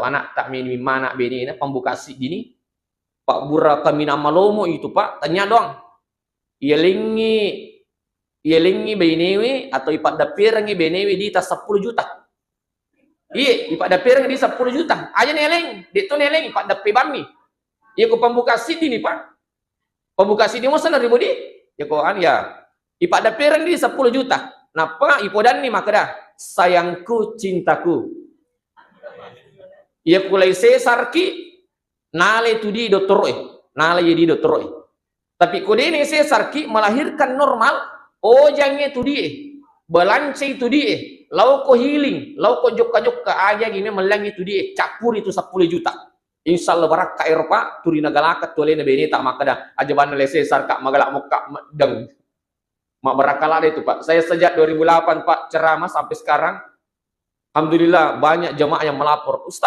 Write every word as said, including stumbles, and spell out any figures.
Anak tak mini mana benena pembuka siddini. Pak bura kaminang malomo itu, Pak. Tanya doang. Iyalengngi, iyalengngi benewe atau ipaddapperengngi benewe di tas sepuluh juta. Iye, ipaddapperengngi di sepuluh juta. Aja neleng, de' to neleng, ipaddappe bammi. Iya ko pembuka siddini, Pak. Pembuka siddini mo sana ribu di. Ya ko an ya. Ipaddappereng di sepuluh juta. Nappa ipodanni makkeda, "Sayangku, cintaku." Iya kulai sesarki, nale tu di dottoro'e. Nale iya di dottoro'e. Tapi ko dene sesarki melahirkan normal, ojangnge tu die, balancai tu die, lauko healing, lauko jokka-jokka, aja gi mellangi tu die, cappuri tu sepuluh juta. Insya Allah barakka ero, Pak, turi nagalaka tu alena beneta makkeda, aja banna le sesar, Kak, magala mokka meddeng. Mabbarakka lada itu, Pak. Saya sejak dua ribu delapan, Pak, ceramah sampai sekarang. Alhamdulillah, banyak jemaah yang melapor. Ustaz,